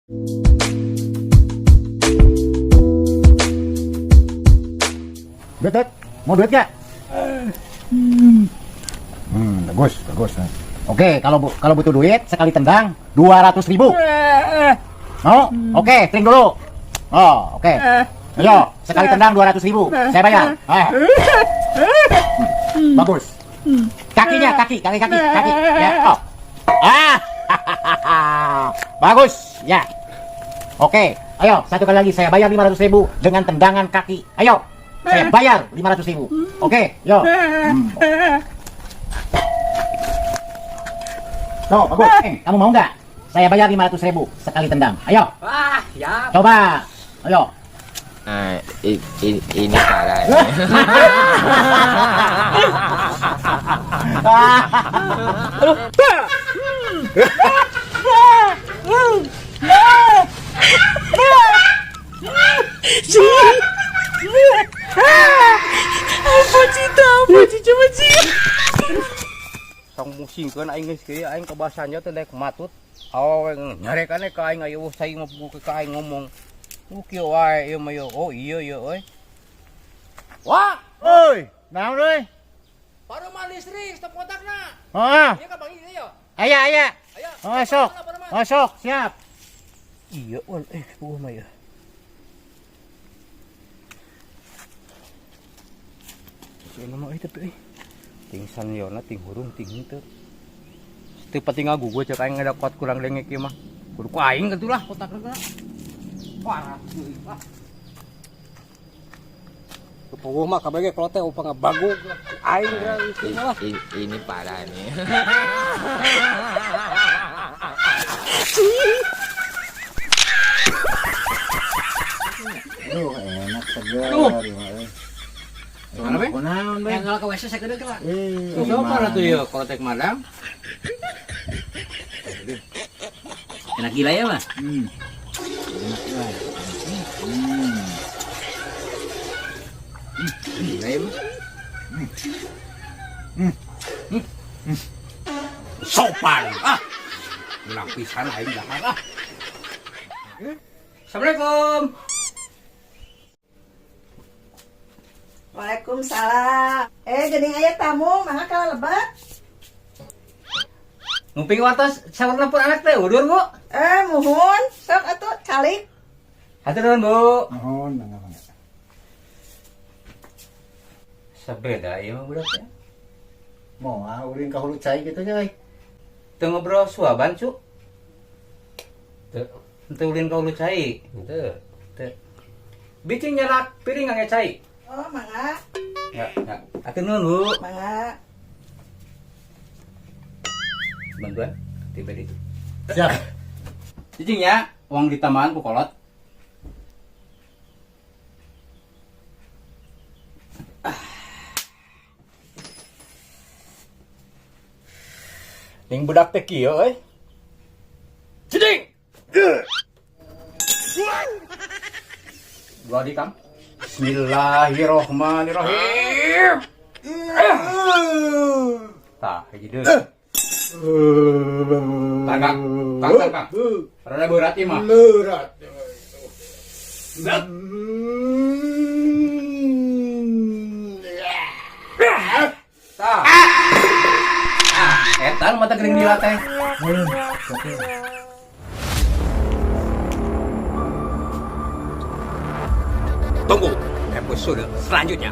Duit, duit. Mau duit gak? Bagus, bagus. Oke, kalau butuh duit sekali tendang 200.000. Mau? Oke, tring dulu. Oh, oke. Ayo, sekali tendang 200.000. Saya bayar. Eh. Bagus. Kakinya, kaki, kaki, kaki, kaki. Ya. Oh. Ah. Bagus, ya. Oke, ayo satu kali lagi saya bayar 500.000 dengan tendangan kaki. Ayo, saya bayar 500.000. Oke, yo. Tuh, bagus. Kamu mau nggak? Saya bayar 500.000 sekali tendang. Ayo. Wah, ya. Coba. Ayo. Nah, ini parah ini. Tong musingkeun aing geus kieu aing kebasannya teh daek matut. Awewe nyarekan ka aing aya cai mah ka aing ngomong. Kieu wae ieu mah ieu. Oh iya ieu euy. Wah, Oi, naon euy? Paruman listrik stop kontakna. Oh, Ieu ka Bang ieu yo. aya aya. Ayo. Oh, sok. Oh, sok, siap. Iya, wal puguh mah ya. Ini mah tapi euy. Ting saniona ting hurung ting henteu. Teu pati ngagugu cek aing ngedakot kurang dengek ieu mah. Kudu ku aing kitu lah kotakna. Parah euy. Ah. Puguh mah kabeh ge kalau teh upah ngabagug aing geura istri mah lah. Ini parah ini. Aduh, enak seger. Aduh. Mana, Be? Kunaon, Be? Yang ngalah ka WC sakedeung lah. Eh, Sopan atuh ieu kolotek madang. Enak gila ya mah. Enak lah. Gila ya mah. Sopan. Ah. Menang pisan aing dahar ah. Assalamualaikum. Waalaikumsalam. Geuning aya tamu, mangga ka lebet. Nguping wartos saurna pun anak teh udur, Bu. Muhun, sok atuh calik. Hatur nuhun, Bu. Nuhun, mangga mangga. Sabeda ieu mah budak teh. Moal ulin ka hulu cai kitu nya euy. Teu ngobrol suaban, Cu. Teu teu ulin ka hulu cai. Henteu. Teu. Bicing nyanak piring ngangge cai. Oh, mangga. Ya, ya. Hatur nuhun, Bu. Mangga. Bantuan tiba itu. Siap. Cicing ya, uang ditambahan ku kolot. Ning budak teh kieu euy. Cicing. Dua di Kang. Bismillahirrahmanirrahim. Tah, hiji deui. Tah, Kang. Kang, Kang, Kang. Rada berat ieu mah. Berat. Tah. Ah, eta nu mata geuning gila teh. Tunggu episode selanjutnya.